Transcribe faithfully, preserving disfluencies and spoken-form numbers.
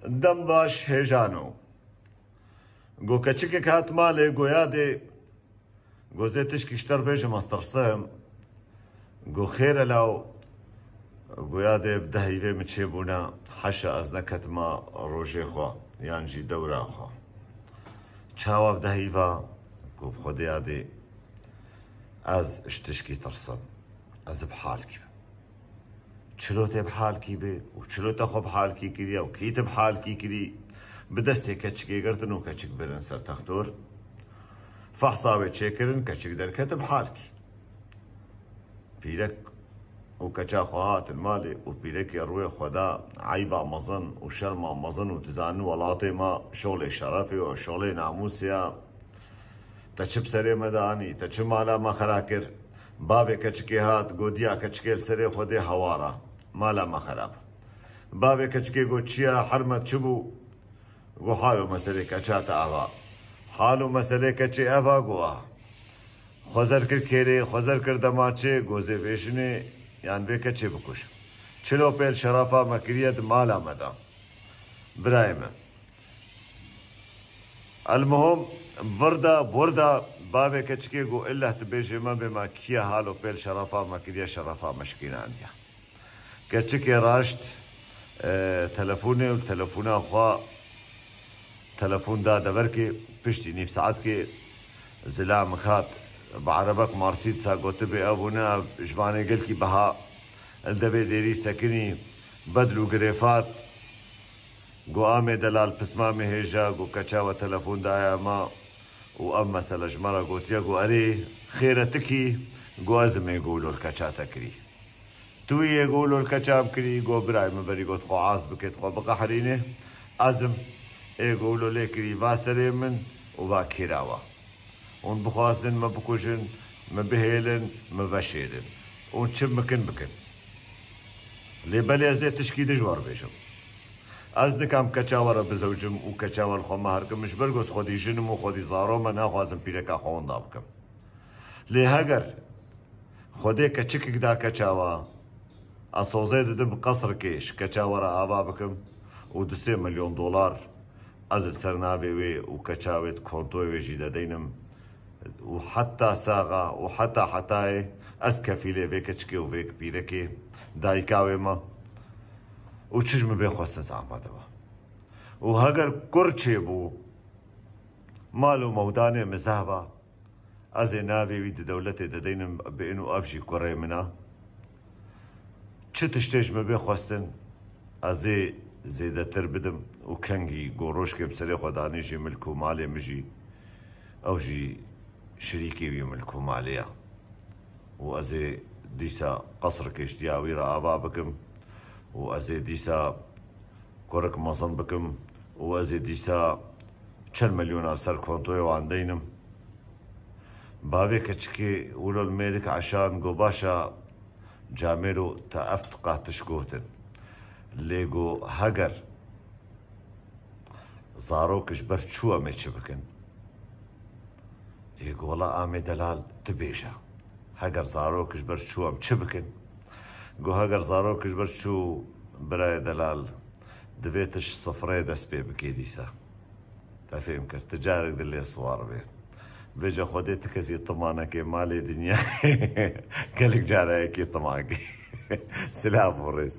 Dem baş hêjano. Go keçikek hat malê, go yadê, go zê tişkî ji te re bêjim, ez tirsim. Go xêr e law, go yadê, bi deh hîvê min çêbûne, heşa ez neketima rojê xwe, yan jî dewra xwe. Çawa bi deh hîva? Go bi Xwedê yadê, ez ji tişkî tirsim. Ez bi halkî bim. Çilo tê bi halkî bê û çilo te xwe bi halkî kiriye û kî te bi halkî kirî? Bi destê keçikê girtin û keçik birin ser textor. Fehsa wê çêkirin, keçik derkete bi halkî. Pîrek û keça xwe hatin malê û pîrekê rûyê xwe da eyba mezin û şerma mezin û dizanin welatê me şolê şerefê û şolê namûsê ya. Te çi bi serê me de anî? Te çi mala me xera kir? Bavê keçikê hat, go diya keçikê li serê xwe dê hewara. Mala me xera bû. Bavê keçikê got, çi ye, Hermet, çi bû? Go, hal û meselê keça te ava. Hal û meselê keçê eva, go, a. Xwezer kir kêrê, xwezer kir demaçê, go zê vêşinê yan vê keçê bikuş. Çilo pêl şerefa me kiriye di mala me de. Birayê me. Elmuhim, vir de, wir de, bavê keçikê got, illa tu bêjê me bê me kî ye hal û pêl şerefa me kiriye, şerefa me şikînandiye. Keçikê raşt, e, telefonê û telefona xwe, telefon da deverkê, piştî nîv saetkê zilamik hat, bi erebek marsî disa gotibê, ev hûn e, ev ji vanê gelkî biha, li devê dêrî sekinî, bedl û girêfat. Go, amê delal, pismamê hêja, go, keça we telefon daye me û ev mesele ji me re gotiye, go, erê, xêr e, tu kî? Go, ez im ê, go, wilo li keça te kirî. Tu wî yê, go, wilo li keça em kirî? Go, birayê min berî got, xwe az bike, xwe biqehrîne. Ez im ê, go, wilo lê kirî, va serê min û va kêra we. Hûn bixwazin me bikujin, me bihêlin, me veşêrin. Hûn çi bikin, bikin. Lê belê ez ê tişkî din ji we re bêjim. Ez nikam keça we re bizewicim û keça we li xwe meher kim, ji ber ku ez xwedî jin im û xwedî zaro me, naxwazim pîreka xwe winda bikim. Lê heger Xwedê keçikek da keça we, ez sozê didim qesrikê ji keça we re ava bikim û du sê milyon dolar ez li ser navê wê û keça wê di kontoyê wê jî de deynim û heta saxa û heta hetayê ez kefîlê vê keçikê û vê pîrekê, dayika wê me, û çi ji min bê xwestin ez amade be. Û heger kur çêbû, mal û mewdanê min zehf e, ez ê navê wî di dewletê de deynim, bêno ev jî kurê min e. Çi tiştê ji min bê xwestin, ez ê zêdetir bidim û kengî ku rojkê bi serê xwe danî jî milk û malê min jî, ew jî şirîkê wî milk û malê ye. Û ez ê dîsa qesrikê ji diya wî re ava bikim û ez ê dîsa kurik mezin bikim û ez ê dîsa çend milyona li ser kontoyê wan deynim. Bavê keçikê wilo li mêrik eşan, got, baş e, camêro, te ev tiqa tişt gotin. Lê got, heger zarok ji ber çû em ê çi bikin? Ê, got, wela amê delal, tu bêje. Heger zarok ji ber çû em çi bikin? Got, heger zarok ji ber çû, birayê delal, divê tu ji sifrê dest pê bikê dîsa. Te fêm kir, tu carek di lê siwar bê. Vêca Xwedê tu kesî tima neke malê dinyayê. Gelek cara yekê tima kê. Silav û rêz.